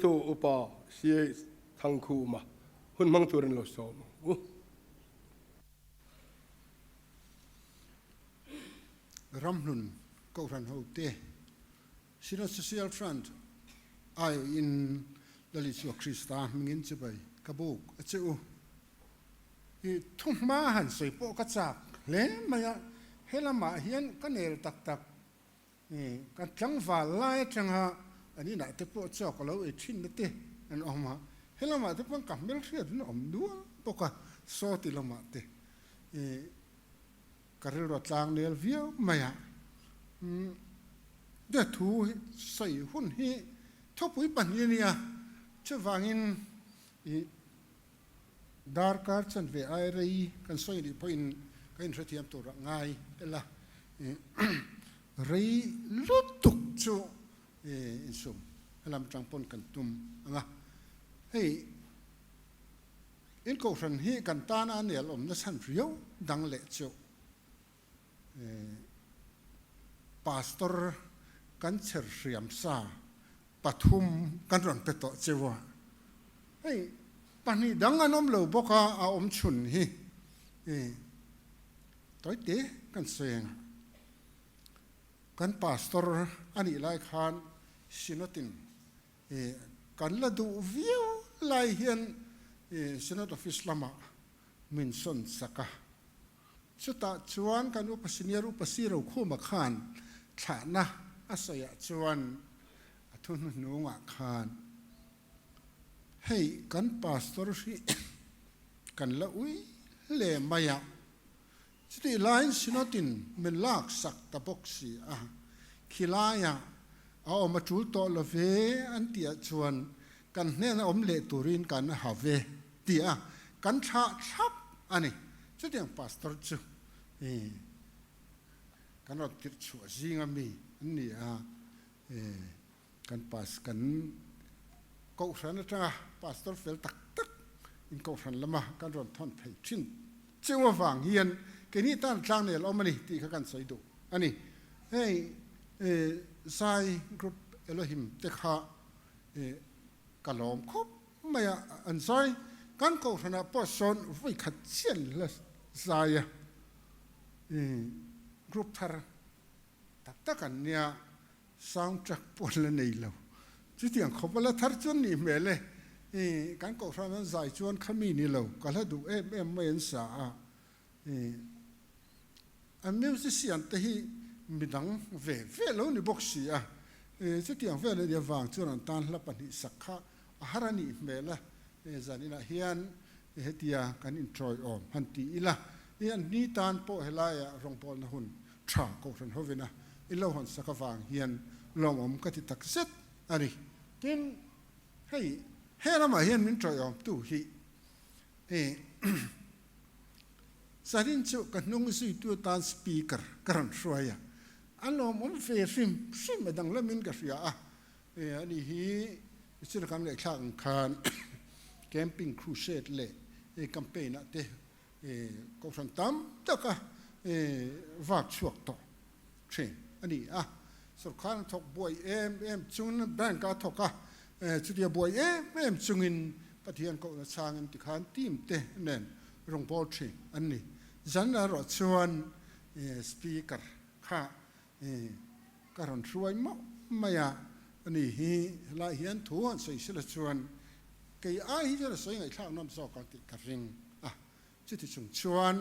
Roreltu Upa CH Thangkhuma hun hmang turin lo sawm ang u. Ramhlun Kohhran hote Synod Social Front aiawhin Lal Isua Krista hmingin chibai ka buk a che u. I thuhma han sawi pawh ka chak hle mai a, helamah hian ka nel tak tak Kan tlangval lai atanga an inah te pawh chaw ka lo ei thin na te an awm a, helamah te pawh ka hmelhriat in a awm nual bawk a, saw ti lamah te ka rilru a tlang nel viau mai a, de thu sawi hun hi thupui pahnih a nia, chuvangin i darkar chanve ai rei kan sawi nih pawhin ka inhrethiam tur a ngai ela rei lutuk chu insum helam tang pawn kan tum ang a. Hei in kohhran hi kan tana a nel awmna chhan riau dang leh chu Pastor kan chher hriam sa pathum kan rawn pe tawh cheu a, hei pahnih dang an awm lo bawk a, a awm chhun hi tawi te kan sawi ang a, kan pastor a nih lai khan Synod in kan la duh viau lai hian Synod office lamah min sawn sak a. Chutah chuan kan upa senior upa Siro Khuma khan thlahna a sawiah chuan a thu hnuhnungah khan, Hei kan pastor hi kan la ui hle mai a, chutih laiin Synod-in min lak sak ta bawk si a, khilaiah a awm a tul tawh lo ve an tihah chuan kan hnena awm leh turin kan ha ve ti a, kan thlah thlap a ni. Chutiang pastor chu kan rawn tirh chhuah zinga mi an ni a, kan pas kan kohhran atanga pastor fel tak tak in kohhran lama kan rawn thawn phei thin cheu avang hian keini tan tlang nel awm a ni tih kha kan sawi duh a ni. Hei zai group Elohim te kha ka lawm khawp mai a, an zai kan kohhranah pawh sawn vawi khat chian la zai a, group thar tak tak an nia, sound track pawh an la nei lo, chutiang khawp a la thar chuan nih hmel e, kan kohhran an zai chuan khami ni lo, ka hla duh em em mai an sa a, An musician te hi midang ve ve lo ni bawk si a, chutiang vel a nih avang chuan an tan hla pahnih sak kha a har a nih hmel a, zaninah hian hetia kan inṭawiawm han ti ila, an ni tan pawh helaiah rawngbawlna hun ṭha Kohhran hovina i lo hawn sak avang hian lawmawm ka ti tak zet a ni. Tin, hei he lamah hian min ṭawiawmtu hi Zanin chu ka hnung zuitu atan speaker ka rawn hruai a, a lawmawm ve hrim hrim a danglamin ka hria a, ani hi chuna kan ngaihthlak ang khan camping crusade leh campaign ah te kohhran tam taka vak chhuak tawh thin a ni a, sorkar an thawk buai em em chungin bank a thawk a, chutia buai em em chungin Pathian kohna changin tikhan team te nen rawngbâwl thin an ni. Zan erawh chuan speaker kha ka rawn hruai mawh mai a, ani hi helai hian thu han sawi sela chuan kei ai hi chuan a sawi ngaihthlak nawm zawk ang tih ka ring a. Chuti chung chuan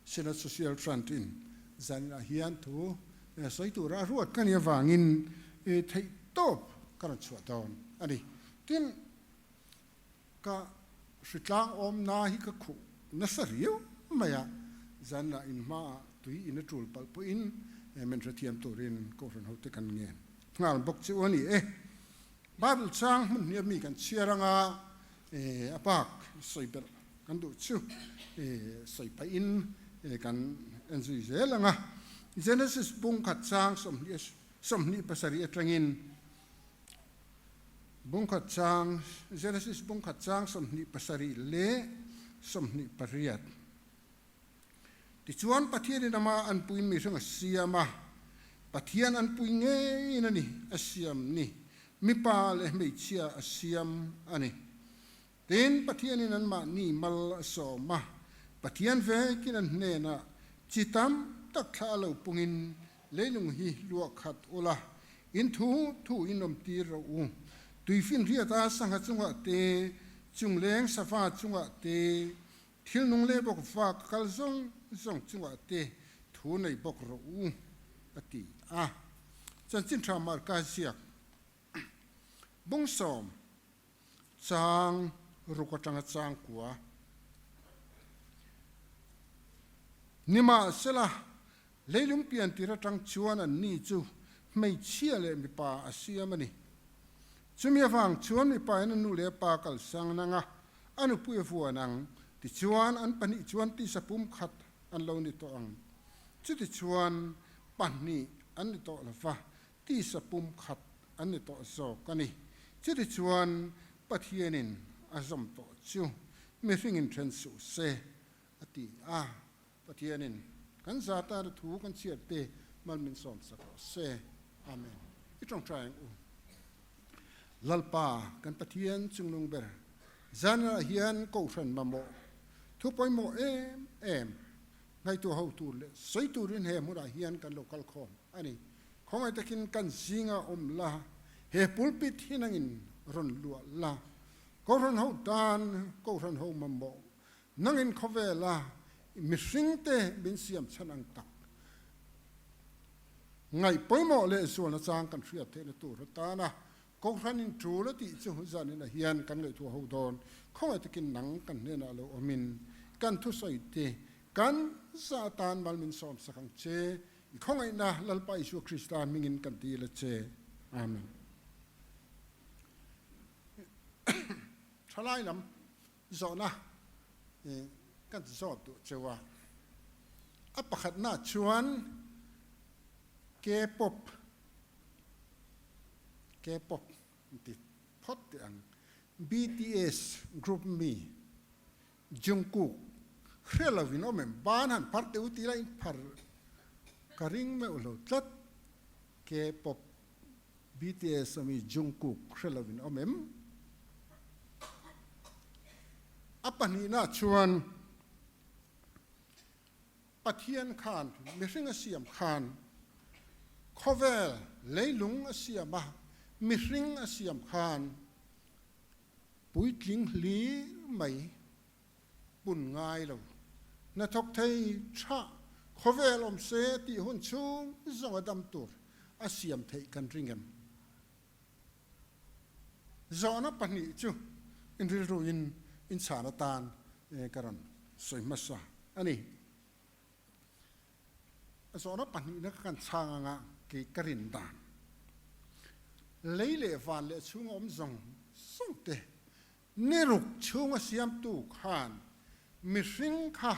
Synod Social Front in zaninah hian thu sawi tura a ruat ka nih avangin theih tawp ka rawn chhuah dawn a ni. Tin, ka hritlang awmna hi ka khuh nasa riau mai a, zanah in hmaah tui in a tul palh pawhin min hrethiam turin Kohhran hote kan ngen nghal bawk chu a ni e. Bible chang hmun hniam mi kan chhiar anga a bak sawi ber kan duh chu sawi pahin kan en zui zel ang a. Genesis bung khat chang 27 atangin bung khat chang Genesis bung khat chang 27 leh 28. Tichuan Pathianin ama anpui mihring a siam a, Pathian anpui ngeiin a ni a siam ni. Mipa leh hmeichhia a siam a ni. Tin, Pathianin anmahni mal a sawm a, Pathian vekin an hnenah chi tam tak thla a lo pungin leilung hi luah khat ula, in thu thu in awm tir rawh u. Tuifinriata sangha chungah te, chungleng sava chungah te, thil nung leh bawk vak kal zawng zawng chungah te thu nei bawk rawh u, a ti a. Chanchin tha Marka ziak Bungsawm chang ruk atanga chang kua. Nimahsela, leilung pian tir atang chuan an ni chu hmeichhia leh mipa a siam a ni. Chumi avang chuan mipa in a nu leh a pa kalsang nang a, a nupui a vuan ang, tichuan an pahnih chuan tisa pumkhat an lo ni tawh ang. Chutichuan pahnih an ni tawh lova, tisa pumkhat an ni tawh zawk a ni. Chutichuan Pathianin a zawm tawh chu mihringin then suh se a ti a. Pathianin kan za tana thu kan chhiar te mal min sawm sak rawh se. Amen. I tawngtai ang u. Lalpa kan Pathian chunglung ber zanah hian Kohhran mamawh thu pawimawh em em ngaihtuah ho tur leh sawi turin he hmunah hian kan lo kal khawm a ni. Khawngaih takin kan zinga awm la, he pulpit hi nangin rawn luah la, Kohhran ho tan Kohhran ho mamawh nangin khawvela mihringte min siam chhan ang tak ngaih pawimawh leh zualna chang kan hriat theihna tur atana Kohhran in tul a tih chu zanin ah hian kan ngaihtuah ho dawn. Khawngaih takin nang kan hnenah lo awmin kan thusawi te kan za atan mal min sawm sak ang che. I khawngaihna Lalpa Isua Krista hmingin kan dil a che. Amen. Thalai lam zawhna kan zawt duh cheu a. A pakhatna chuan K-pop K-pop an ti phawt teh ang. BTS group mi Jungkook hre lo in awm em? Ban han phar teh u tih la in phar ka ring meuh lo tlat. K-pop BTS ami Jungkook hre lo in awm em? A pahnihna chuan Pathian khan mihring a siam khan khawvel leilung a siam a, mihring a siam khan puitling hlir mai pun ngai lo. Hnathawk thei tha khawvel awm se tih hun chhung zawng a dam tur a siam theih kan ring em? Zawhna pahnih chu in rilruin in chhan atan ka rawn sawi hmasa a ni. A zawhna pahnihna ka kan chhang anga kei ka rin dan. Lei leh van leh chhunga awm zawng zawng te niruk chhunga siamtu khan mihring kha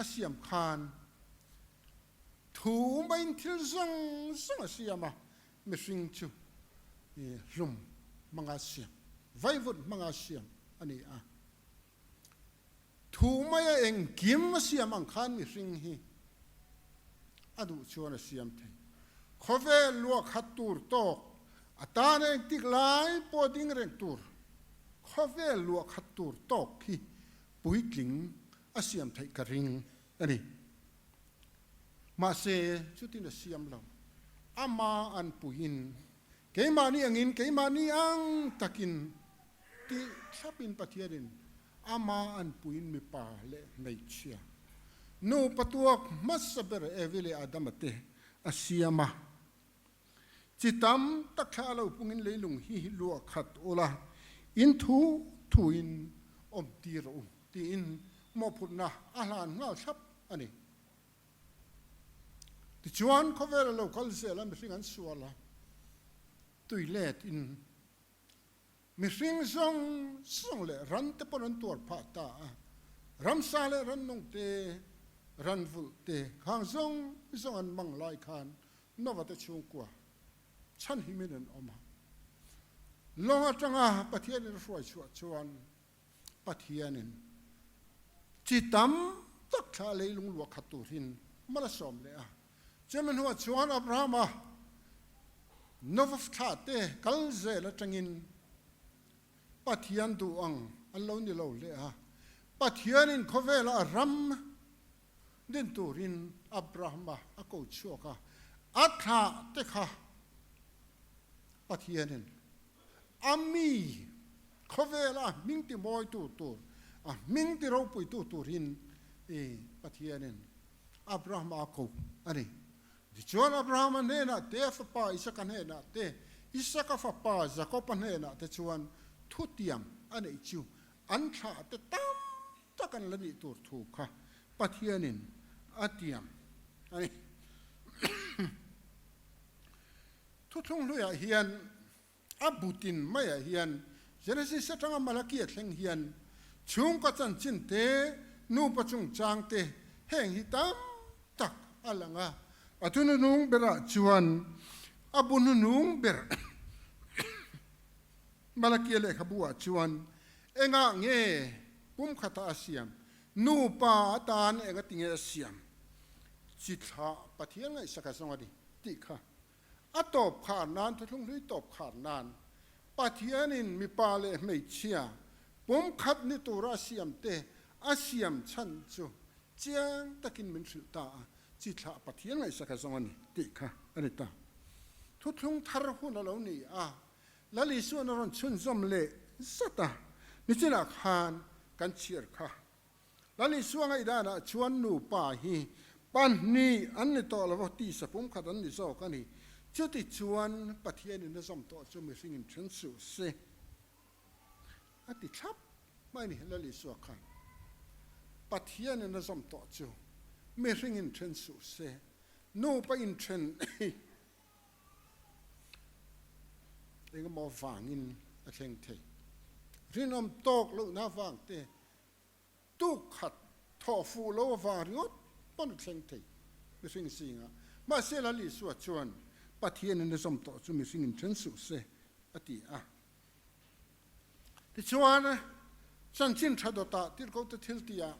a siam khan thu maiin thil zawng zawng a siam a, mihring chu hlum hmanga siam, vaivut hmanga siam a ni a. Thu maia engkim a siam ang khan mihring hi a duh chuan a siam thei. Khawvel luahkhat tur tawk a tan engtik lai pawh ding reng tur khawvel luahkhat tur tawk hi puitling a siam theih ka ring a ni. Mahse chutin a siam lo. Ama an puiin keimahni angin keimahni ang takin Tih thlapin Pathianin ama anpuiin mipa leh hmeichhia, nupa tuak hmasa ber Evi leh Adama te a siam a. Chi tam tak thla a lo pungin leilung hi luah khat ula, in thu thuin awm tir rawh u tiin mawhphurhna a hlan nghal thlap a ni. Tichuan khawvela lo kal zel a mihring an sual a, tui let in Mihring zawng zawng leh ran te pawn an tuar phah ta a, ramsa leh rannung te, ranvulh te khang zawng zawng an mang lai khan Nova te chhungkua chhanhimin an awm a. Lawng atanga Pathianin a hruai chhuah chuan Pathianin chi tam tak thla leilung luah khat turin mal a sawm leh a. Chumi hnuah chuan Abrahama. Nova thla te kal zel atangin Pathian duh ang an lo ni lo leh a. Pathianin khawvela a ram din turin Abrahama a ko chhuak a, a thlah te kha Pathianin a mi khawvela a hming ti mawitu tur, a hming ti ropuitu turin Pathianin Abrahama a ko a ni. Tichuan Abrahama hnenah te, a fapa Isaka hnenah te, Isaka fapa Jakoba hnenah te chuan thutiam a neih chu an thlah te tam tak an la nih tur thu kha Pathianin a tiam a ni. Thuthlung hluiah hian a butin maiah hian Genesis atanga Malakia thleng hian chhungkaw chanchin te, nupa chungchang te heng hi tam tak a lang a. A thununung berah chuan a bu hnunung ber Malakia lehkhabu ah chuan engah nge pumkhata a siam, nupa atan enga tinge a siam, chi thlah Pathian ngaihsaka zawng a ni tih kha A tawp khar nan, thuthlung hlui tawp khar nan, Pathianin mipa leh hmeichhia pumkhat ni tura a siam te a siam chhan chu chiang takin min hrilh ta a, chi thlah Pathian ngaihsaka zawng a ni tih kha a ni ta. Thuthlung thar hun a lo ni a, Lal Isuan a rawn chhunzawm leh zat a, nichinah khan kan chhiar kha. Lal Isua ngaihdanah chuan nupa hi pahnih an ni tawh lo va, tisa pumkhat an ni zawk a ni. Chuti chuan Pathianin a zawm tawh chu mihringin then suh se a ti thlap mai a ni. Lal Isua khan Pathianin a zawm tawh chu mihringin then suh se, nupa inthen engemaw vangin a thleng thei. Rinawm tawk lohna vang te, tuk khat thawh fuh lo avang ringawt pawn a thleng thei mihring zingah. Mahse Lal Isua chuan Pathianin a zawm tawh chu mihringin then suh se a ti a. Tichuan, chanchin tha dawtah tirhkohte thil tia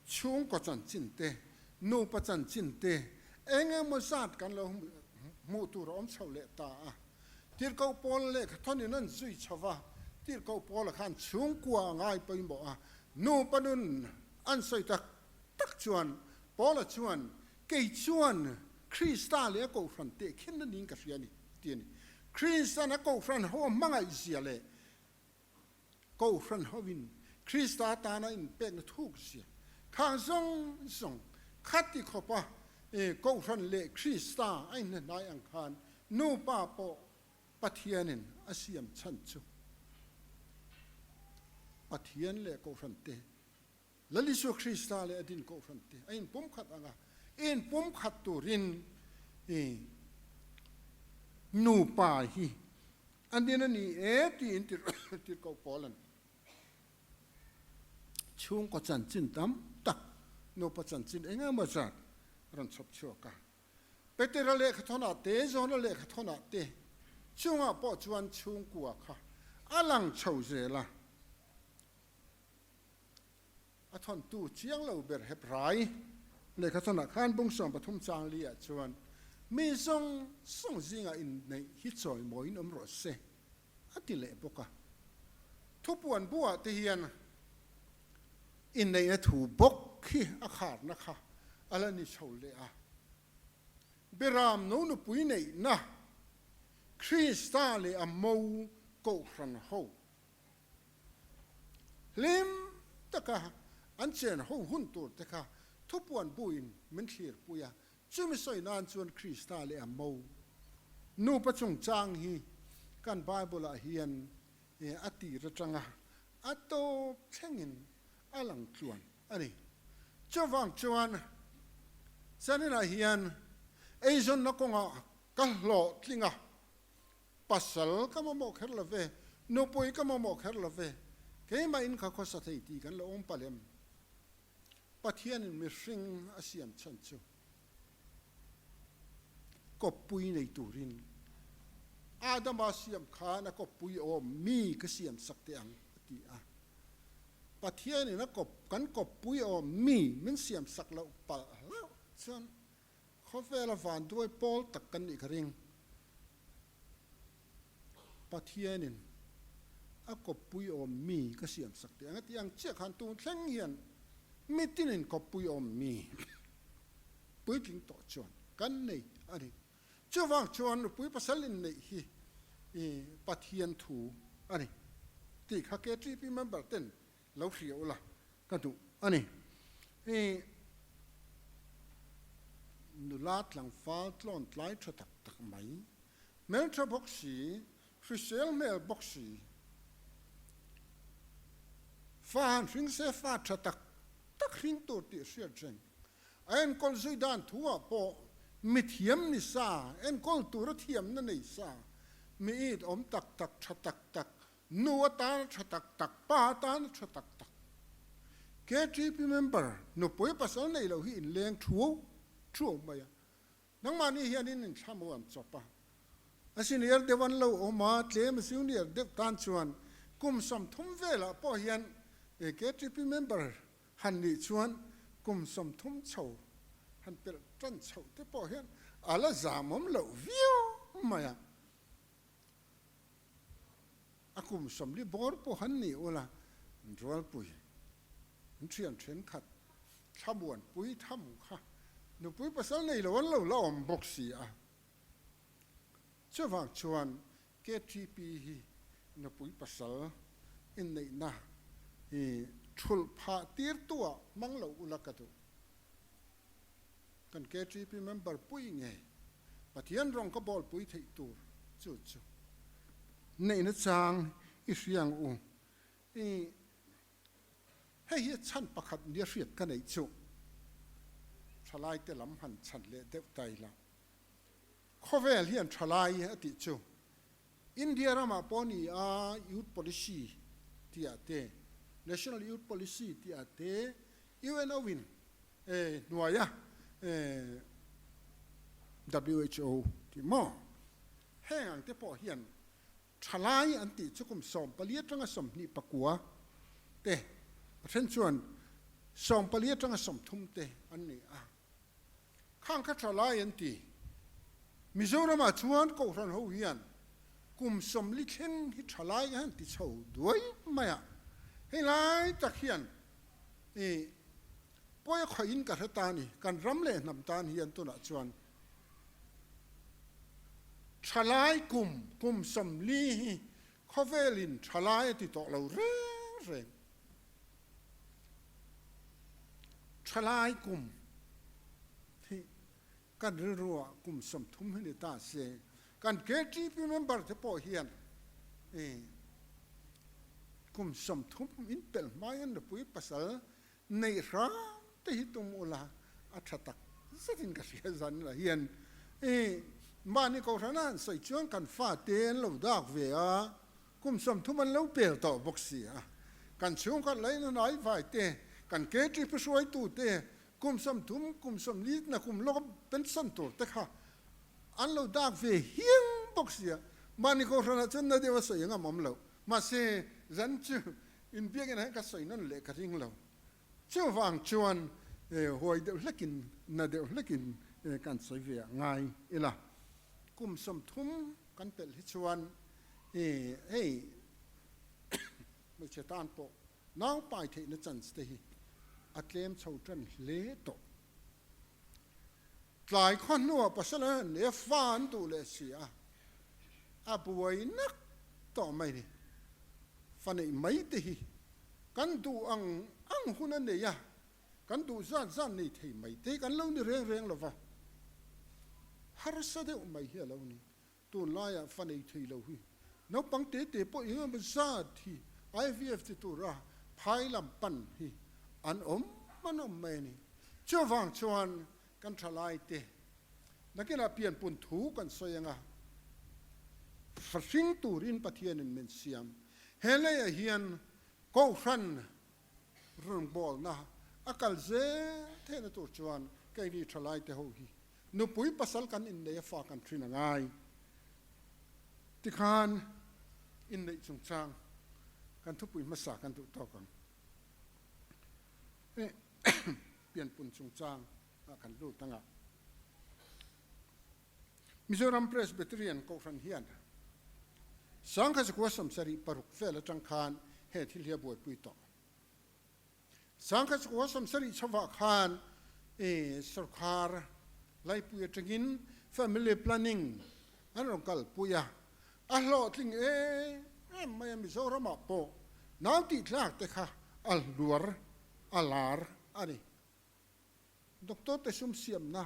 chhungkaw chanchin te, nupa chanchin te eng emaw zat kan lo hmuh tur a awm chho leh ta a. Tirhkoh Paul lehkha thawnin an zui chho va, Tirhkoh Paula khan chhungkua a ngai pawimawh a, nupa nun an sawi tak tak chuan Paula chuan, Kei chuan Krista leh a kohhran tehkhin a niin ka hria a ni, ti a ni. Krista'n a kohhran ho a hmangaih zia leh kohhran hovin Krista atana inpekna thuk zia khang zawng zawng khati khawpa kohhran leh Krista a inhnehnai ang khan nupa pawh Pathianin a siam chhan chu Pathian leh kohhran te Lal Isua Krista leh a din kohhran te a inpumkhat ang a, inpumkhat turin i nupa hi an din a ni e tiin tirhkoh Paula'n chhungkaw chanchin tam tak nupa chanchin eng emaw zat a rawn chhawp chhuak a. Petera lehkhathawnah te, Johna lehkhathawnah te chungah pawh chuan chhungkua kha a lang chho zel a. A thawntu chiang lo ber Hebrai lehkha thawnah khan bung 13 chang li ah chuan mi zawng zawng zingah inneih hi chawimawiin awm rawh se a ti leh bawk a. Thupuan buah te hian inneihna thu bawk hi a kharna kha a la ni chho leh a. Beram no nupui neihna Krista leh a mo kohhran ho Hlim taka an chen ho hun tur te kha thupuan buin min thlirpui a, chumi sawi nan chuan Krista leh a mo nupa chungchang hi kan Bible ah hian a tir atanga a tawp thlengin a lang tluan a ni. Chuvang chuan zaninah hian eizawnna kawngah ka hlawhtling a, Pasal ka mamawh kher lo ve, nupui ka mamawh kher lo ve, keimah in ka khawsa thei tih kan la awm palh em? Pathianin mihring a siam chhan chu kawppui nei turin Adama siam khan a kawppui awm mi ka siam sak teh ang a ti a. Pathianin a kawp kan kawppui awm mi min siam sak loh palh hlauh chuan khawvela vanduai pawl tak kan nih ka ring. Pathianin a kawppui awm mi ka siam sak teh ang a tih ang chiah khan tun thleng hian mitinin kawppui awm mi puitling tawh chuan kan nei a ni. Chuvang chuan nupui pasal inneih hi Pathian thu a ni tih kha KTP member ten lo hria ula ka duh a ni. I nula tlangval tlawn tlai tha tak tak mai, hmeltha bawk si, hrisel hmel bawk si, fa han hring se fa tha tak tak hring tur tih hriat reng. A enkawl zui dan thu ah pawh mi thiam ni sa, enkawl tura thiamna nei sa, mi it awm tak tak, tha tak tak, Nu atan a tha tak tak, pa atan a tha tak tak. KTP member nupui pasal nei loh hi inleng thuau thuau mai a. Nangmahni hianin inthlam an chawp a. A senior deuh an lo awm a, tlem a junior deuh tan chuan kum 30 velah pawh hian KTP member han nih chuan kum 30 chho han pelh tan chhoh te pawh hian a la zamawm loh viau mai a. A kum 40 bawr pawh an ni ula, an rualpui, an thian thenkhat, thlamuanpui tham kha nupui pasal nei lo an lo la awm bawk si a. Chuvang chuan KTP hi nupui pasal inneihna hi thulh phah tirtuah hmang lo ula ka duh. Kan KTP member pui nge Pathian rawng ka bawlpui theih tur chu chu neihna chang i hria ang u. I hei hi chhan pakhat nia hriat ka neih chu thalaite lam han chhan leh deuh ta ila. Khawvel hian thalai a tih chu India ramah pawh ni a Youth Policy tih ah te, National Youth Policy tih ah te UNO in hnuaia who tih maw? Heng ang te pawh hian thalai an tih chu kum 14 atanga 29 te, a then chuan 14 atanga 30 te an ni a. Khang kha thalai an ti. Mizoramah chuan Kohhran ho hian kum 40 thleng hi thalai an ti chho duai mai a. Hei lai tak hian i pawi a khawih in ka hre ta ni, kan ram leh hnam tan hian tunah chuan thalai kum kum 40 hi khawvelin thalai a ti tawh lo reng reng. Thalai kum hi kan rilruah kum 30 hi ni ta se, kan KTP member te pawh hian i kum 30 in pelh hmai an nupui pasal neih hram te hi tum ula a tha tak zetin ka hria zan la hian i mahni kohhran a han sawi chuan kan fate an lo dak ve a, kum 30 an lo pel tawh bawk si a, kan chhungkhat laina hnai vai te, kan KTP hruaitu te kum 30 kum 40 na kum lawk pension tur te kha an lo dak ve hiang bawk si a, mahni kohhranah chuan na deuh a sawi ang awm lo, mahse zan chu inbiakina hian ka sawi nawn leh ka ring lo. Chuvang chuan huai deuh hlekin na deuh hlekin kan sawi ve a ngai ila. Kum 30 kan pelh hi chuan hei hmeichhe tan pawh Naupai theihna chance te hi a tlem chho tan hle tawh. Tlai khaw hnuah pasal an han leh fa an duh leh si a, a buai nak tawh mai ni. Fa neih mai te hi kan duh ang ang hun a nei a, kan duh zat zat nei thei mai te hi kan lo ni reng reng lo va, harsa deuh mai hi a lo ni. Tunlaiah fa nei thei lo hi naupang te te pawh eng emaw zat hi IVF ti tura phai lam pan hi an awm an awm mai a ni. Chuvang chuan kan thalai te nakinah pianpun thu kan sawi anga fahring turin Pathianin min siam. He leiah hian Kohhran rawngbawlna a kal zel theihna tur chuan keini thalai te ho hi Nupui pasal kan innei a fa kan thin a ngai. Tikhan inneih chungchang kan thupui hmasa kan duh tawk ang. Pianpun chungchang ah kan lut anga. Mizoram Presbyterian Kohhran hian. 1976 vel atang khan he thil hi a buaipui tawh. 1970 chhovah khan sorkar laipui atangin family planning an rawn kalpui a, a hlawhtling em em mai a, Mizoramah pawh nau tih tlak te kha a hluar a lar a ni. Doctor te sum siamna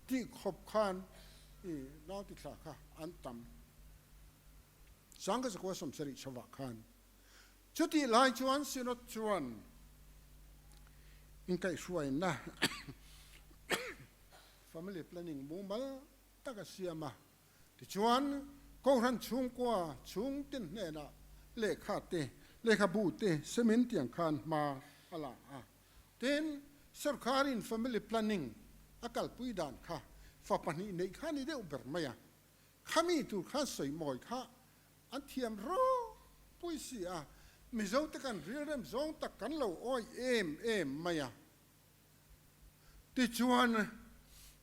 tih khawp khan nau ti thla kha an tam. 1970 chhovah khan Chutih lai chuan Synod chuan inkaihhruaina family planning mumal tak a siam a. Tichuan, Kohhran chhungkua chhungtin hnenah lehkha te, lehkhabu te semin tiang khan hma a la a. Tin, sorkarin family planning a kalpui dan kha fa pahnih neih kha a ni deuh ber mai a. Khami tur khan sawi mawi kha an thiam ropui si a, Mizo te kan rilrem zawng tak kan lo awih em em mai a. Tichuan,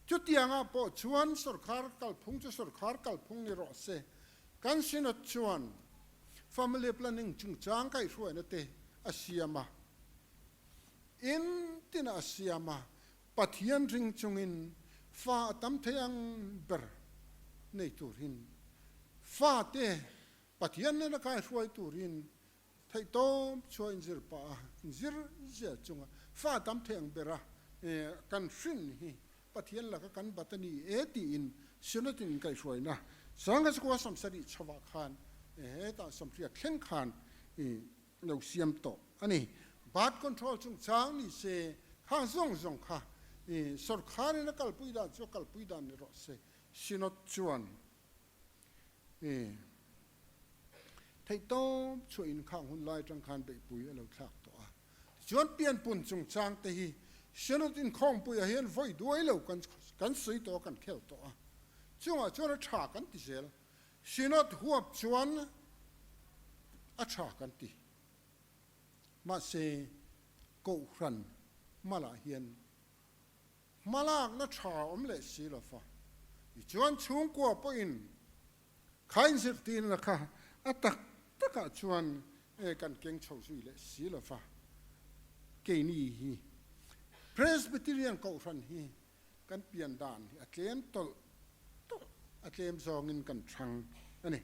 chutiangah pawh chuan sorkar kalphung chu sorkar kalphung ni rawh se, kan Synod chuan Family Planning chungchang kaihhruaina te a siam a, in tinah a siam a, Pathian ring chungin fa a tam thei ang ber nei turin, fate Pathian nena kaihruai turin theihtawp chhuah inzir pah a, inzir zel chunga fa a tam thei ang bera kan hrin hi Pathian laka kan bat a ni e tiin Synod in kaihhruaina Sangha 70 chhovah khan hetah 80 thleng khan lo siam tawh a ni. Birth control chungchang ni se khang zawng zawng kha sorkharin a kalpui dan chu a kalpui dan ni rawh se. Synod chuan theihtawp chhuahin khang hun lai atang khan beihpui a lo thlak tawh a. Tichuan pianpun chungchang te hi Synod inkhawmpuiah hian vawi duai lo kan sawi tawh a, kan khel tawh a. Chungah chuan a tha kan ti zel. Synod huap chuan a tha kan ti. Mahse, Kohhran hmalah hian hmalakna tha a awm leh si lo fa. Tichuan chhungkua pawhin kha inzirtirna kha a tak takah chuan kan keng chho zui leh si lo fa. Keini hi Presbyterian Kohhran hi Kan pian dan hi a tlem tawlh tawlh, a tlem zawngin kan chhang a ni.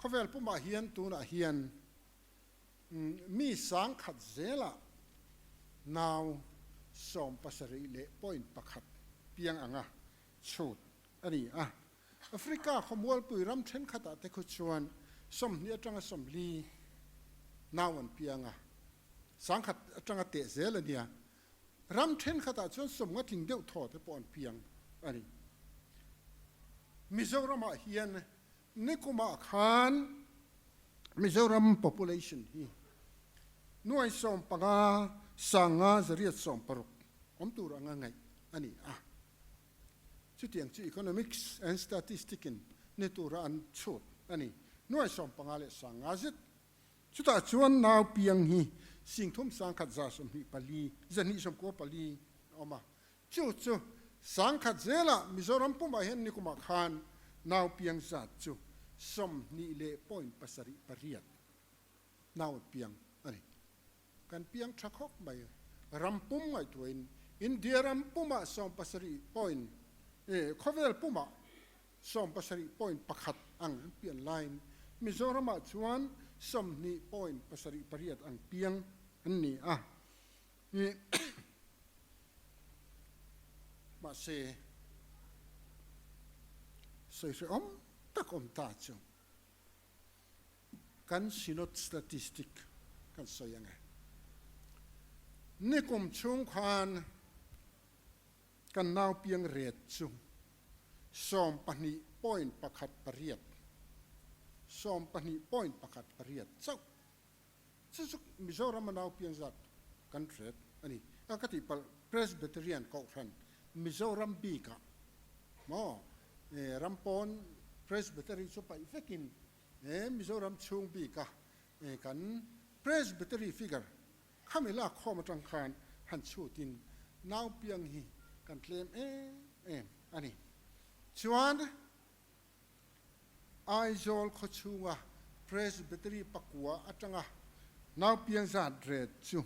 Khawvel pumah hian tunah hian mi sangkhat zelah nau 71.1 piang anga chhut a ni a. Africa khawmualpui ram thenkhatah te khu chuan 20 atanga 40 nau an piang a, sangkhat atanga teh zel a nia. Ram thenkhatah chuan sawmnga tling deuh thaw te pawh an piang a ni. Mizoramah hian nikumah khan Mizoram population hi nuai 15 sanga 860 awm tur anga ngaih a ni a. Chutiang chu Economics and Statistic in ni tura an chhut a ni. Nuai 15 leh sanga zet Chutah chuan nau piang hi 30 124, 294 a awm a. Chu chu 10,000 zelah Mizoram pumah hian nikumah khan nau piang zat chu 20.78 nau piang a ni. Kan piang tha khawp mai. Ram pum ngaihtuahin India ram pumah 70 point, khawvel pumah 70.1 ang an pian laiin Mizoramah chuan 20.78 ang piang an ni a. Mahse, sawi hrehawm tak awm ta chu kan Synod statistic kan sawi ang e. Nikum chhung khan Kan nau piang ret chu 12.18, 12.18 chauh. Chu chu Mizorama nau piang zat kan ret a ni. A ka tih palh Presbyterian Kohhran Mizoram bikah maw ram pawn Presbytery chu paih vekin Mizoram chhung bika kan Presbytery figure Khami lak khawm atang khan han chhutin nau piang hi kan tlem em em a ni. Chuan Aizawl khawchhunga Presbytery pakua atanga naupiang zat ret chu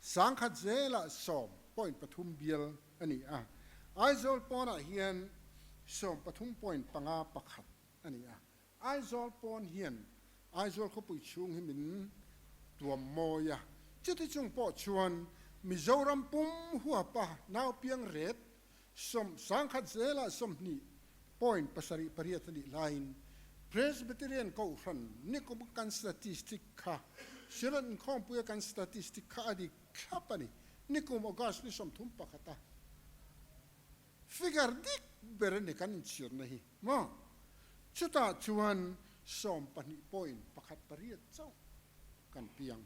sangkhat zelah sawm point pathum bial a ni a, Aizawl pawnah hian sawmpathum point panga pakhat a ni a. Aizawl pawn hian Aizawl khawpui chhung hi min tuam mawi a, chuti chung pawh chuan Mizoram pum huapa naupiang ret sawm sangkhat zelah 20 point 7 8 a nih laiin Presbyterian Kohhran nikum kan statistic kha Synod inkhawmpuia kan statistic kha a dik thlap a ni. Nikum August ni 31 a figure dik ber a ni kan inchhirna hi maw? Chutah chuan 12 point 1 8 chauh kan piang.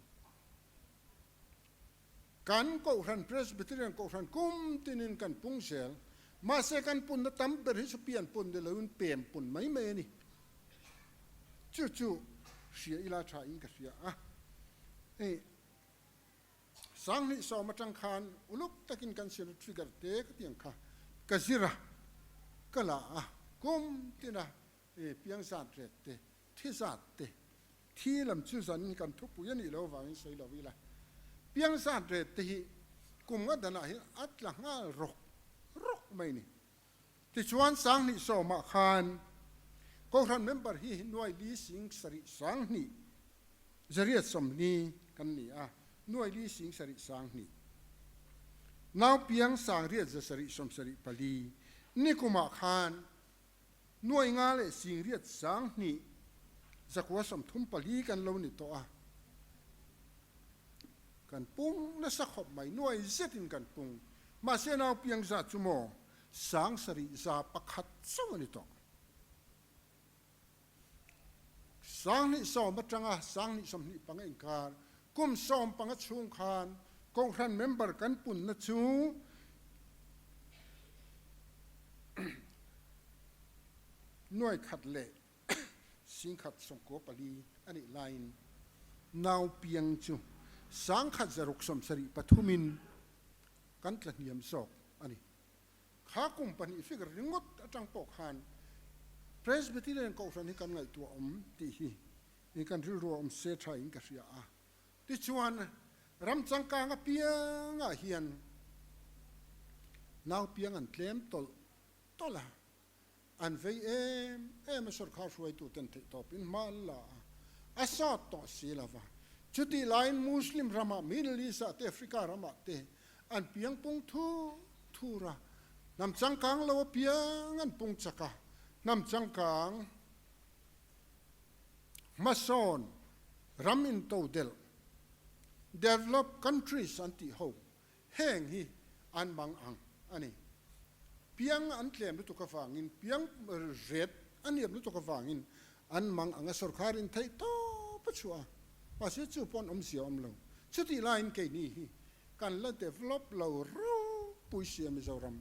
Kan Kohhran Presbyterian Kohhran kum tinin kan pung zel. Mahse kan punna tam ber hi chu pian pun ni loin pem pun mai mai a ni. Chu chu hria ila tha in ka hria a. Hei 2010 atang khan uluk takin kan Synod figure te ka tiang kha ka zir a, ka la a, kum tina piang zat ret te, thi zat te, thi lam chu zanin kan thupui a nih loh avangin sawi lo ila, piang zat ret te hi kum nga danah hian a tla nghal rawk rawk mai ni. Tichuan 2010 ah khan Kohhran member hi nuai li sing sarih 2000 840 kan ni a, nuai li sing sarih 2000. Naupiang 8774 nikumah khan nuai nga leh sing riat 2000 934 kan lo ni tawh a, kan pung nasa khawp mai, nuai zetin kan pung. Mahse naupiang zat chu maw 7100 chauh a ni tawh. 2010 atanga 2025 inkar kum 15 chhung khan Kohhran member kan punna chu nuai khat leh 1094 a nih laiin naupiang chu 1673 in kan tla hniam zawk a ni. Kha kum pahnih figure ringawt atang pawh khan Presbyterian Kohhran hi kan ngaihtuah awm tih hi kan rilru a awm se tha in ka hria a. Tichuan ram changkang apiangah hian naupiang an tlem tawlh tawlh a, an vei em em a sorkar hruaitu ten theihtawpin hma an la a, a sawt tawh si lo va. Chutih laiin Muslim ramah, Middle East ah te, Africa ramah te an piang pung thur thur a, hnam changkang lo apiang an pung chak a, hnam changkang hmasawn ram intodelh, developed countries an tih ho Heng hi an mang ang a ni. Piang an tlem lutuk avangin, piang ret a niam lutuk avangin an mang ang a, sorkar in theih tawp a chhuah a, mahse chu pawh an awmzia a awm lo. Chutih laiin keini hi kan la develop lo ropui sia Mizoram.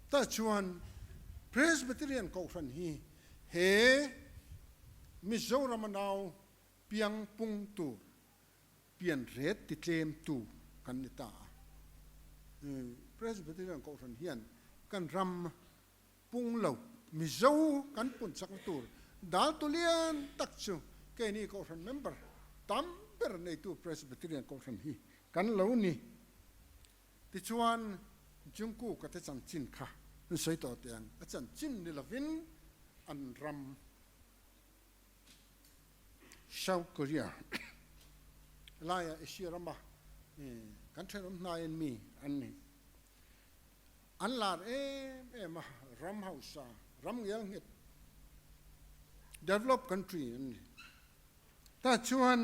Tah chuan Presbyterian Kohhran hi he Mizorama nau piang pung tur pian ret ti tlem tu kan ni ta a. Presbyterian Kohhran hian kan ram pung lo Mizo kan pun chakna tur dal tu lian tak chu keini Kohhran member tam ber neitu Presbyterian Kohhran hi kan lo ni. Tichuan Jungkook-a te chanchin kha an sawi tawh teh ang, a chanchin ni lovin an ram South Korea laia Asia rama kan thenawm hnaiin mi an ni. An lar em em a, ram hausa, ram ngel nghet, developed country an ni. Tah chuan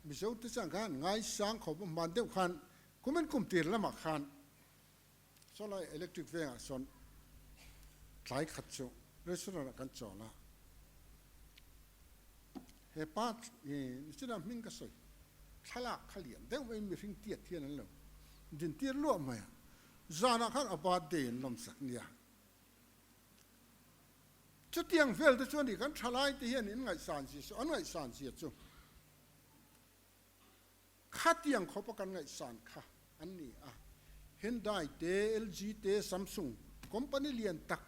Mizo te chuan khan ngaisang khawp a hman deuh khan kumin kum tir lamah khan Sawlai electric vengah sawn tlai khat chu restaurant ah kan chawl a, he pa hi nichina hming ka sawi thlalak kha lian deuh maiin mihring tiat hian an lo dintir luah mai a, zanah khan a birthday an lawm sak nia. Chutiang vel te chuan ih kan thalai te hian in ngaihsan zia chu an ngaihsan zia chu Khatiang khawpa kan ngaihsan kha an ni a, Hyundai te, LG te, Samsung company lian tak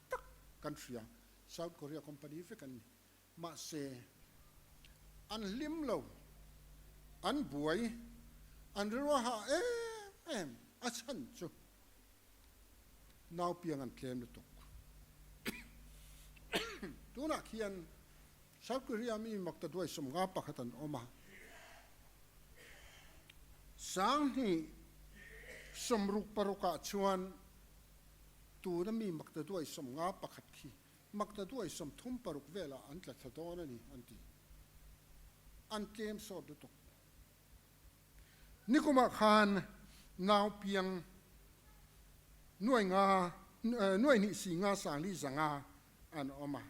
tak kan hria. South Korea company vek an ni. Mahse, an hlim lo, an buai, an rilru a hah em em a chhan chu naupiang an tlem lutuk. Tunah khian South Korea mi makta duai 51 an awm a, 2066 ah chuan tuna mi makta duai 51 khi Makta duai 36 velah an tla thla dawn a ni, an ti. An tlem sawt lutuk. Nikumah khan nau piang nuai nga, nuai hnih si nga sang li zanga an awm a.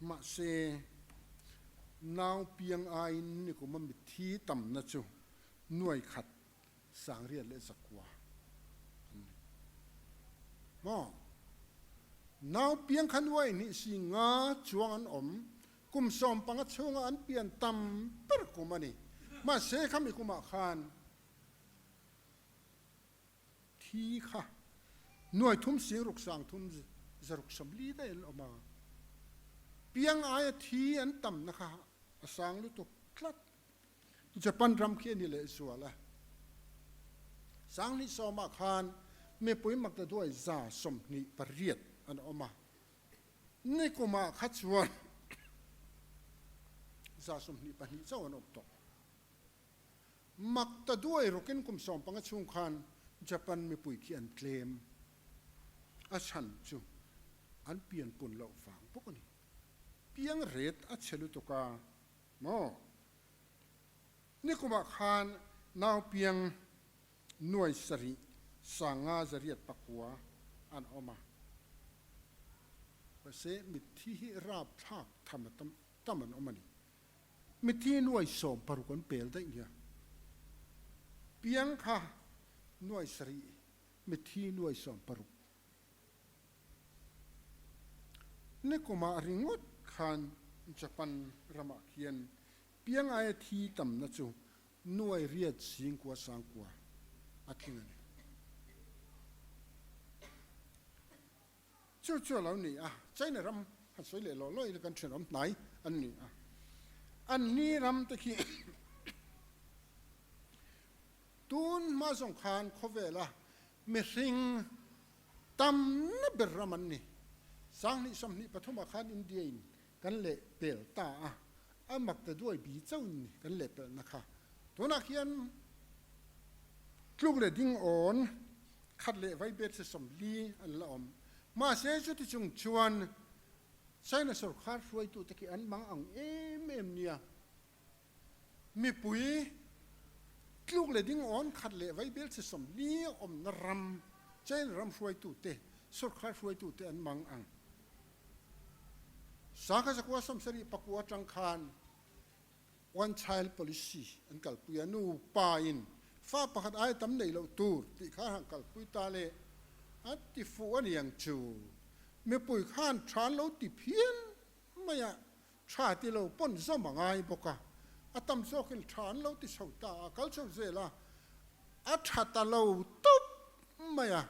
Mahse, nau piang aiin nikuma mitthi tamna chu nuai khat 809 an ni. Maw? Nau piang kha 250 chuang an awm, kum 15 chhunga an pian tam ber kum a ni. Mahse khami kumah khan thi kha 36,340 daih an awm a, piang aia thi an tamna kha a sang lutuk tlat. Japan ram khi a ni lehzual a. 2010 ah khan mipui maktaduai 28 an awm a. Nikum ah kha chuan 22 chauh an awm tawh. Maktaduai rukin kum 15 chhung khan Japan mipui khi an tlem. A chhan chu an pianpun loh vang bawk a ni. Piang ret a chhe lutuk a. Maw? Nikumah khan naupiang 7589 an awm a. Mahse, mitthi hi rapthlak tham a tam an awm a ni. Mitthi 60,000 an pel daih nia. Piang kha 7, mitthi 60,000. Nikumah ringawt khan Japan ramah khian piang aia thi tamna chu 89,000 a tling a ni. Chu chu a lo ni a, China ram han sawi leh lawh lawh ila kan thenawm hnai an ni a. Anni ram te khi tun hma zawng khan khawvela mihring Tamna ber ram an ni. 2023 ah khan India in kan leh pel ta a, a mak ta duai bi chauh in ni kan leh pelhna kha. Tunah khian tluk leh ding awn khat leh vai bet se 40 an la awm. Mahse chuti chung chuan China sorkar hruaitute khi an mang ang em em nia. Mipui tluk leh ding awn khat leh vaibel chi 40 awmna ram, China ram hruaitute, sorkar hruaitute an mang ang. 1979 atang khan One Child Policy an kalpui a, nu pa in fa pakhat aia tam nei loh tur tih kha han kalpui ta le a ti fuh a niang chu. Mipui khan tha an lo ti phian mai a, Tha ti lo pawn zawm a ngai bawk a, a tam zawkin tha an lo ti chho ta a, kal chho zel a, a tha ta lo tawp mai a,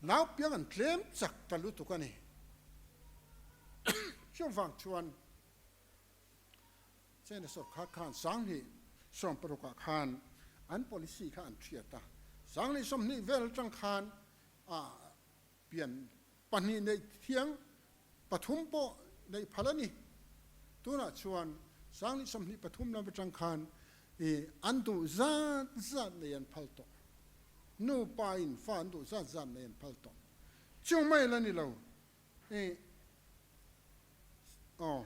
nau piang an tlem chak ta lutuk a ni. Chuvang chuan China sorkar khan 2016 ah khan an policy kha an thiat a, 2020 vel atang khan Pian pahnih neih thiang pathum pawh neih phal a ni. Tunah chuan 2023 lam atang khan i an duh zat zat nei an phal tawh. Nupa in fa an duh zat zat nei an phal tawh. Chu mai la ni lo i aw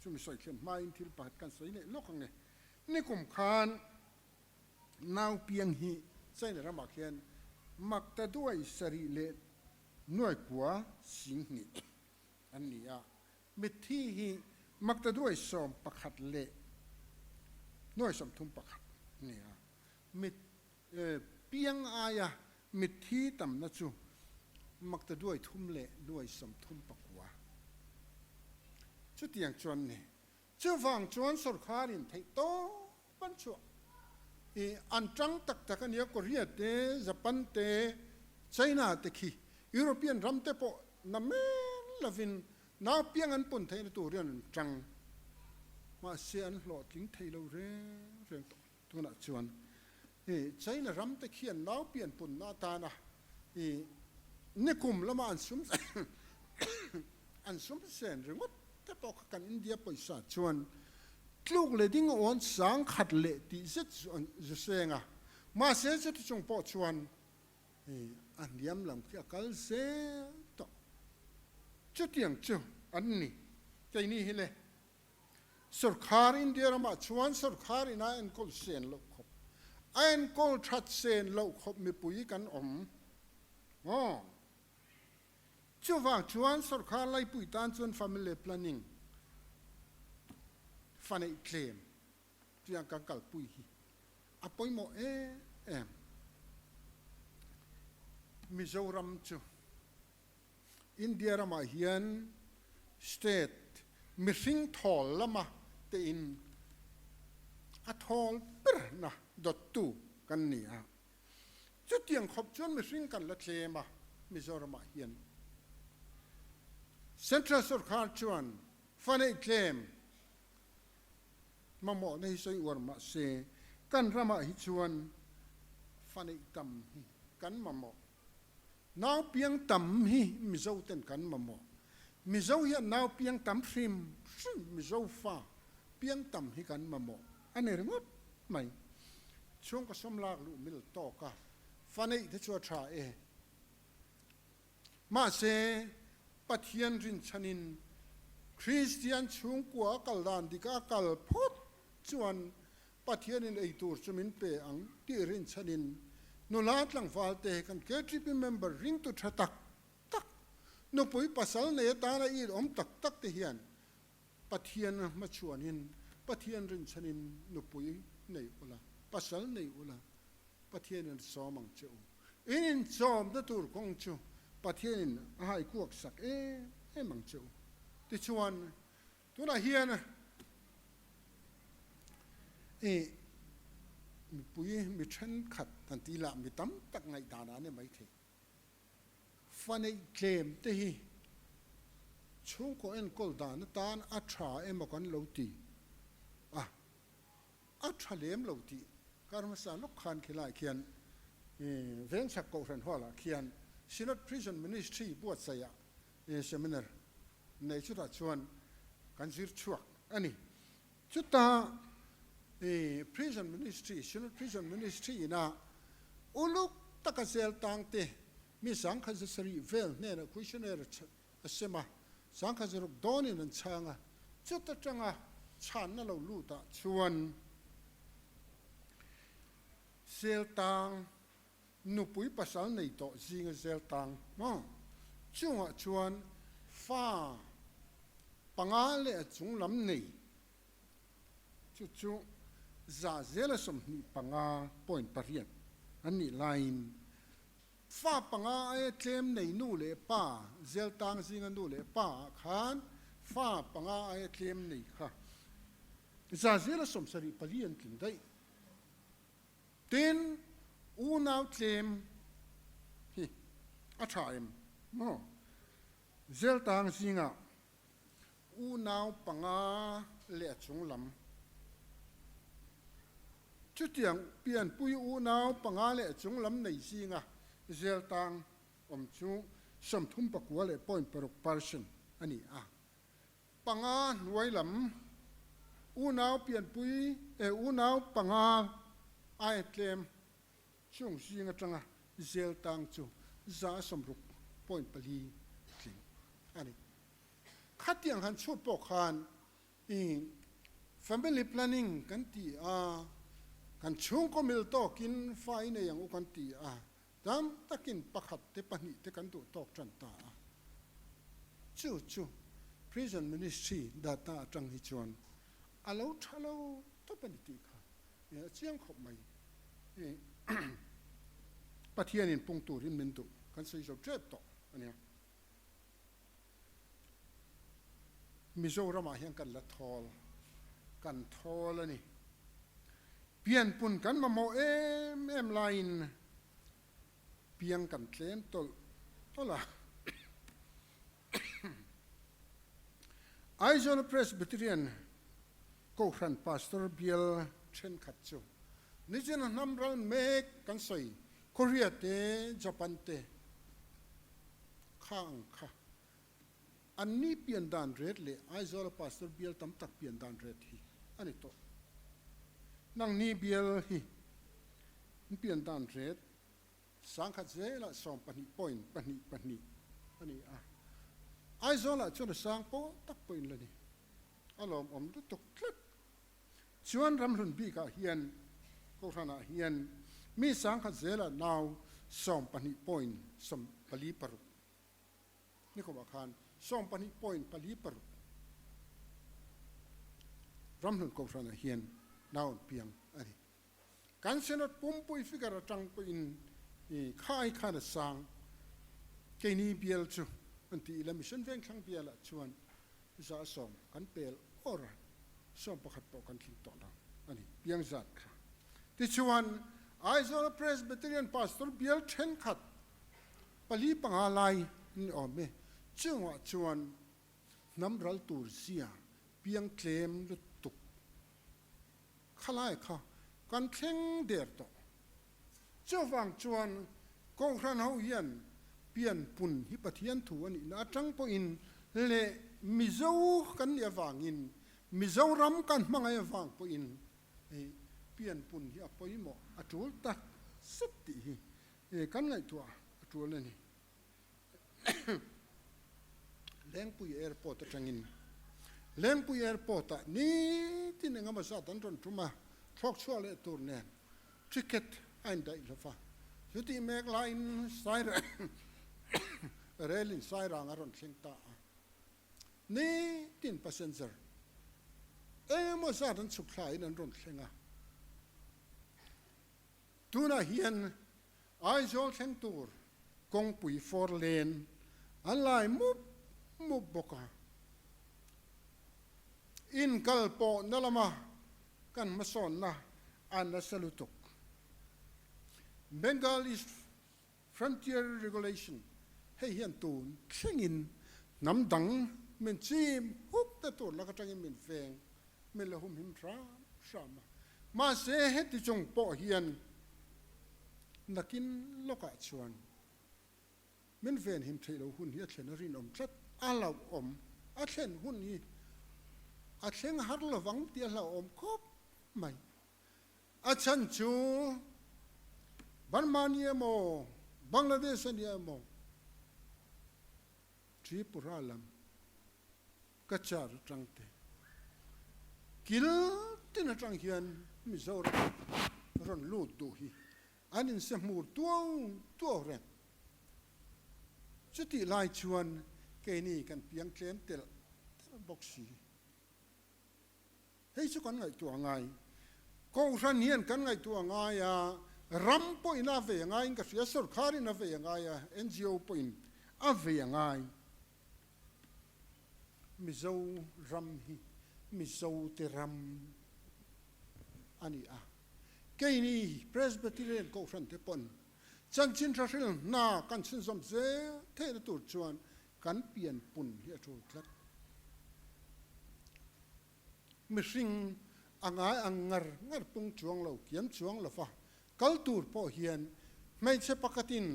chumi sawi thlen hmain thil pakhat kan sawi leh lawk ang e. Nikum khan Nau piang hi China ramah khian makta duai sarih leh nuai kua sing hnih an ni a, mitthi hi makta duai 11 leh nuai 31 a ni a. Mit piang aia mitthi tamna chu makta duai thum leh nuai 39. Chutiang chuan ni. Chuvang chuan sorkharin theih tawp an chhuah i an tang tak tak a nia, Korea te, Japan te, China te khi European ram te pawh na men lovin nau piang an pun theihna tur hian an tang. Mahse an hlawhtling thei lo reng reng tawh. Tunah chuan China ram te khian nau pian punna atana nikum lama an sum an sum sen ringawt te pawh kha kan India pawisa chuan tluk leh ding awn 10,000 leh tih zet zu seng a, mahse chuti chung pawh chuan a hniam lam khi a kal zel tawh. Chutiang chu an ni keini hi le. Sorkar India ramah chuan sorkar in a enkawl sen loh khawp, a enkawl that sen loh khawp mipui kan awm. Aw. Chuvang chuan sorkar laipui tan chuan family planning fa neih tlem tiang kan kalpui hi a pawimawh em em. Mizoram chu India ramah hian state mihring thawl lama tein a thawl berna dawttu kan ni a. Chutiang khawp chuan mihring kan la tlem a Mizoramah hian. Central sorkar chuan fa neih tlem mamawhna hi sawi uar mah se kan ramah hi chuan fa neih tam hi kan mamawh. Nau piang tam hi Mizo ten kan mamawh. Mizo hian nau piang tam hrim hrim Mizo fa piang tam hi kan mamawh a ni ringawt mai. Chhungkaw sawm lak luh mil tawk a fa neih te chu a tha e. Mahse, Pathian rinchhanin Kristian chhungkua a kal dan dik a kal phawt chuan Pathianin ei tur chu min pe ang tih rinchhanin nula tlangval te kan KTP member ringtu tha tak tak, nupui pasal nei atana it awm tak tak te hian Pathian hmachhuanin Pathian rinchhanin nupui nei ula, pasal nei ula, Pathianin sawm ang che u. In inchawmna tur kawng chu Pathianin a haikuak sak em em ang che u. Tichuan, Tunah hian i mipui mi thenkhat kan tih lah mi tam tak ngaihdan ah a ni maithei. Fa neih tlem te hi chhungkaw enkawl dan atan a tha emaw kan lo ti a, a tha lem lo tih kar hmasa lawk khan khilai khian Vengchhak Kohhran Hall ah khian Synod Prison Ministry buatsaih ah Seminar nei chutah chuan kan zir chhuak a ni. Chuta Prison Ministry, Synod Prison Ministry ina uluk taka zel tangte mi 1700 vel hnenah questionnaire a sem a, 1600 dawnin an chhang a, chuta tanga chhanna lo lutah chuan zel tang Nupui pasal nei tawh zinga zel tang maw? Chungah chuan fa panga leh a chung lam nei chu chu 25.8% an nih laiin fa panga aia tlem nei nu leh pa zel tang zinga nu leh pa ah khan fa panga aia tlem nei kha 74% an tling daih. Tin, unau tlem hi a tha em maw? Zeltang zingah unau panga leh a chung lam. Chutiang pianpui unau panga leh a chung lam nei zinga zeltang awm chu 39.6% a ni a. Panga hnuai lam unau pianpui eh unau panga aia tlem chung zing atanga zel tang chu 60.4 tling a ni. Khatiang han chhut pawh khan i family planning kan ti a, kan chhungkaw mil tawkin fa i nei ang u kan ti a, Tam takin pakhat te pahnih te kan duh tawk tan ta a, chu chu Prison Ministry data atang hi chuan a lo tha lo tawp a ni tih kha a chiang khawp mai. Pathianin pung turin min duh kan sawi zo tep tawh a nia. Mizoramah hian kan la thawl, kan thawl a ni. Pianpun kan mamawh em em laiin piang kan tlem tawlh tawlh a. Aizawl Presbyterian Kohhran Pastor bial thenkhat chu nichina hnam ral mek kan sawi Korea te Japan te kha ang kha an ni pian dan ret leh Aizawla Pastor bial tam tak pian dan ret hi a ni tawh. Nangni bial hi an pian dan ret Sangkhat zelah sawmpahnih point pahnih pahnih a ni a, Aizawlah chuan a sang pawl tak pawhin la ni. A lawmawm lutuk tlat. Chuan ramhlun bikah hian Kohhranah hian mi sangkhat zelah nau sawmpahnih point sawmpali paruk ni kawmah khan sawmpahnih point pali paruk ramhlun Kohhranah hian nau an piang a ni. Kan Synod pumpui figure atang pawhin i khai khan a sang. Keini bial chu an ti ila Mission Vengthlang bialah chuan 100 kan pel awr a, 11 pawh kan tling tawh lo a ni piang zat kha. Tichuan Aizawl Presbyterian Pastor bial thenkhat pali panga lai an awm e, chungah chuan hnam ral tur zia piang tlem lutuk Khalai kha kan thleng der tawh. Chuvang chuan Kohhran ho hian pianpun hi Pathian thu a nihna atang pawhin leh Mizo kan nih avangin, Mizoram kan hmangaih avang pawhin pianpun hi a pawimawh a tul tak zet tih hi kan ngaihtuah a tul a ni. Lengpui Airport atangin Lengpui Airport ah nitin engemaw zat an rawn tum a, thlawk chhuah leh tur nen ticket a indaih lo va. Chutih mek laiin Rail in Sairang a rawn thleng ta a, nitin passenger engemaw zat an chhuk thlaiin an rawn thleng a. Tunah hian Aizawl thleng tur kawngpui four lane an lai mup mup bawk a. Inkal pawhna lama kan hmasawnna a nasa lutuk. Bengal East Frontier Regulation hei hian tun thlengin hnam dang min chim hukna tur lak atangin min veng min la humhim hram hram a. Mahse heti chung pawh hian nakin lawkah chuan min venhim theih loh hun hi a thlen a rinawm tlat. A hlauhawm a thlen hun hi a thleng har lovang tih a hlauhawm khawp mai. A chhan chu Burma ni emaw, Bangladesh a ni emaw, Tripura lam Cachar atang te kil tin atang hian Mizoram rawn lut duh hi an inse hmur tuau tuau reng. Chutih lai chuan keini kan piang tlem telh telh bawk si. Hei chu kan ngaihtuah ngai. Kohhran hian kan ngaihtuah ngai a, ram pawhin a vei a ngaiin ka hria, sorkharin a vei a ngai a, NGO pawhin a vei a ngai. Mizo ram hi Mizo te ram a ni a, keini Presbyterian Kohhran te pawn chanchin tha hril hna kan chhunzawm zel theihna tur chuan kan pianpun hi a tul tlat. Mihring a ngai ang ngar ngar pung chuang lo kiam chuang lo va, kal tur pawh hian hmeichhe pakhatin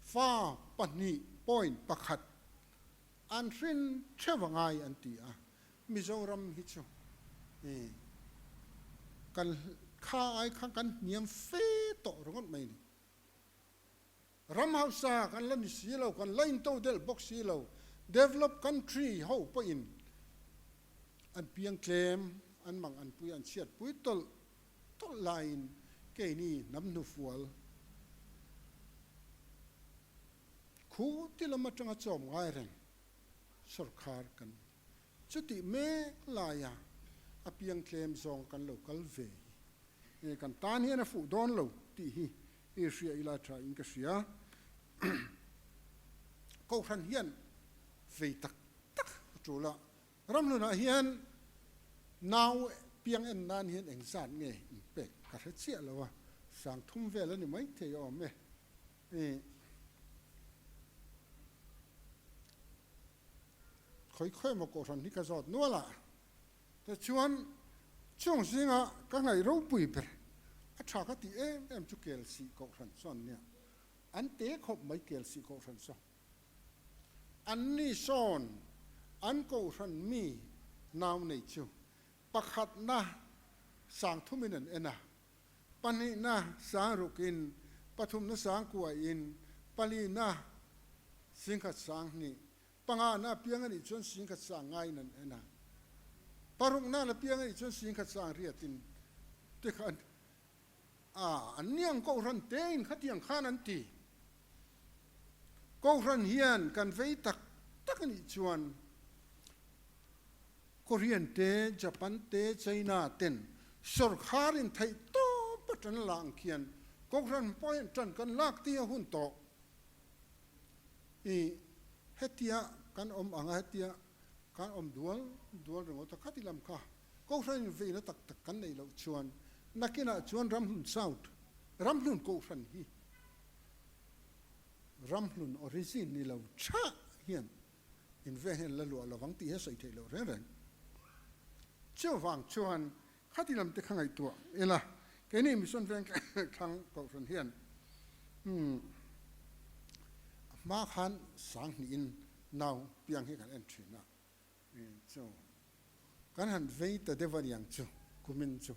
fa pahnih point pakhat an hrin theuh a ngai an ti a, Mizoram hi chu kan kha ai kha kan hniam fe tawh ringawt mai a ni. Ram hausa kan la ni si lo, kan la intodelh bawk si lo. Developed country ho pawhin an piang tlem, an mang an pui, an chhiat pui tawlh tawlh laiin keini hnam hnufual khu ti lam atanga chawm ngai reng sorkar kan ni. Chutih mek laia a piang tlem zawng kan lo kal ve hi kan tan hian a fuh dawn lo tih hi I hria ila tha in ka hria. Kohhran hian vei tak tak a tul a. Ramhlunah hian nau piang en nan hian engzat nge in pek ka hre chiah lo a, sang thum vel a ni maithei awm e. Khawi khawi emaw kohhran hi ka zawt nual a, tichuan chung zinga ka ngaih ropui ber a tha ka tih em em chu Kelsih kohhran chuan nia an te khawp mai Kelsih kohhran saw an ni sawn an kohhran mi nau nei chu pakhatna sang thumin an en a, Pahnihna sang rukin, pathumna sang kuain, palina singkhat sang hnih, pangana a piang a nih chuan singkhat sang ngaiin an en a, parukna la piang a nih chuan singkhat sang riatin te kha an a, an ni ang Kohhran tein khatiang khan an ti. Kohhran hian kan vei tak tak a nih chuan Korean te, Japan te, China ten sawrkhar in theih tawp a tan la ang khian Kohhran pawh hian tan kan lak tih a hun tawh. I hetia kan awm ang a, hetia kan awm dual dual ringawt a, khati lam kha Kohhran in veina tak tak kan neih loh chuan nakinah chuan Ramhlun South, Ramhlun Kohhran hi Ramhlun origin ni lo thah hian In veng hian la luah lovang tih hi a sawi theih loh reng reng. Chuvang chuan khati lam te kha ngaihtuah ila, keini Mission Veng thlang Kohhran hian a hma khan Sanghnihin nau piang hi kan en thin a, chu kan han vei ta deuh a niang chu kumin chu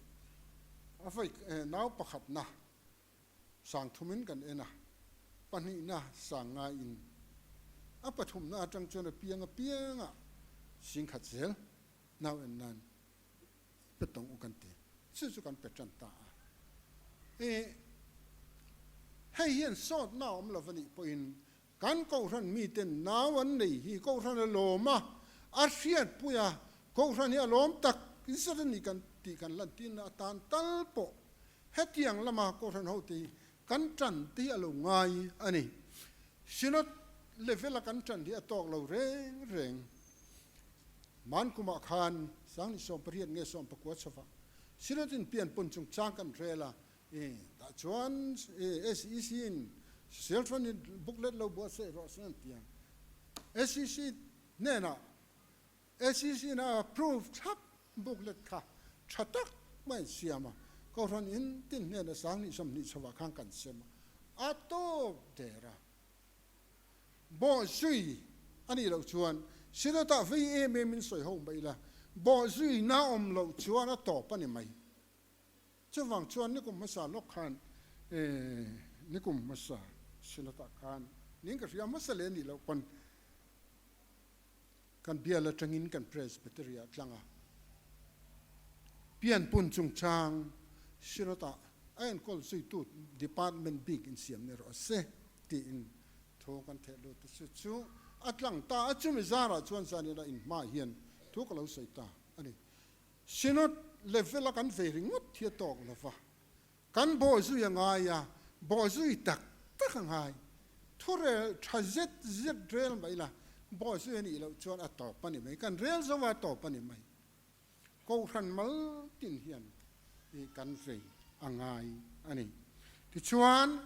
a vawi nau pakhatna Sang thumin kan en a, pahnihna sang ngaiin a pathumna atang chuan a piang apianga singkhat zel nau en nan pe tawng u kan ti. Chu chu kan pe tan ta a. E, hei hian sawtna a awm lo va nih pawhin kan Kohhran miten nau an nei hi Kohhran a lawm a, a hriatpui a, Kohhran hi a lawm tak zet a ni kan tih kan lantirna atan tal pawh Hetiang lama Kohhran hote hi kan tan te hi a lo ngai a ni. Synod level-a kan tan hi a tawk lo reng reng. Man kumah khan Sangni 18 nge 19 chhova Synod in pianpun chungchang kan rel a, tah chuan SEC in Social Front in booklet lo buatsaih rawh se an ti a. SEC hnenah SEC in a approve thlap booklet kha tha tak mai an siam a, Kohhran in tin hnena 20 20 chhovah khan kan sem a, a tawp der a. Bawhzui a nih loh chuan Synod-ah vei em em in sawi ho mai ila, bawhzui na awm loh chuan a tawp a ni mai. Chuvang chuan nikum hmasa lawk khan nikum hmasa Synod-ah khan ning ka hria hmasa leh a nih loh pawn, Kan bial atangin kan Presbytery ah tlang a, pianpun chungchang Synod ah a enkawl zuitu department bik in siam ni rawh se tiin thu kan theh lut a, chu chu a tlang ta a, chumi zarah chuan zanin a inhma hian thu ka lo sawi ta a ni. Synod level a kan vei ringawt hi a tawk lova, Kan bawhzui a ngai a, bawhzui tak tak a ngai. Thurel tha zet zet rel mai la, bawhzui a nih loh chuan a tawp a ni mai. Kan rel zo a tawp a ni mai. Kohhran mal tin hian kan vei a ngai a ni. Tichuan,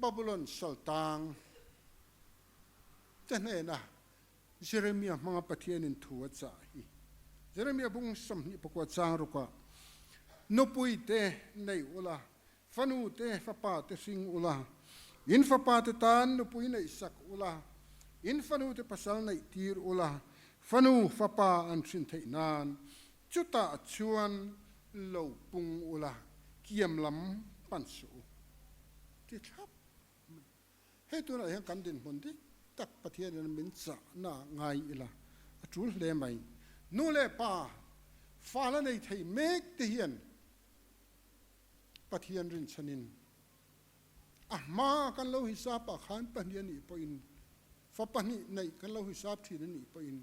Babulon saltang te hnena Jeremia hmanga Pathianin thu a chah hi. Jeremia bung 24 chang rukah, Nupui te nei ula, fanu te, fapa te hring ula, in fapa te tan nupui neih sak ula, in fanu te pasal neih tir ula, fanu fapa an hrin theih nan chutah chuan lo pung ula, kiam lam pan suh u. Ti thlap mai. Hei tunah hian kan dinhmun dik tak Pathianin min chahna ngai ila a tul hle mai. Nu leh pa fa la nei thei mek te hian Pathian rinchhanin a hma kan lo hisap ah khan pahnih a nih pawhin fa pahnih neih kan lo hisap thin a nih pawhin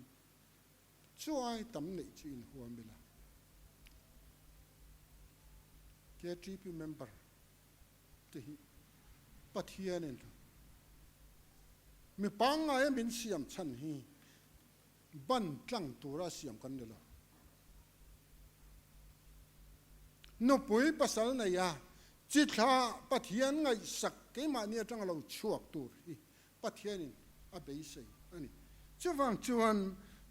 chuai tam neih chu inhuam ila. KTP member te hi Pathianin mi pangngaia min siam chhan hi ban tlang tura siam kan ni lo. Nupui pasal neia chi thla Pathian ngaihsak keimahni atanga lo chhuak tur hi Pathianin a beisei a ni. Chuvang chuan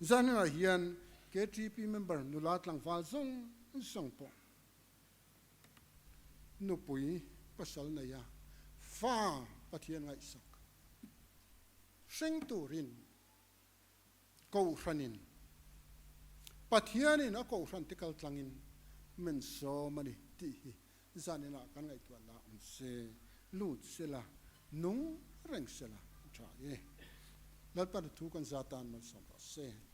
Zaninah hian KTP member nula tlangval zawng zawng pawh nupui pasal nei a, fa Pathian ngaihsak hring turin Kohhranin Pathianin a Kohhran te kal tlangin min sawm a ni tih hi zaninah kan ngaihtuahna awm se, lut sela, nung reng sela a tha e. Lalpa thu kan za tan malsawm rawh se.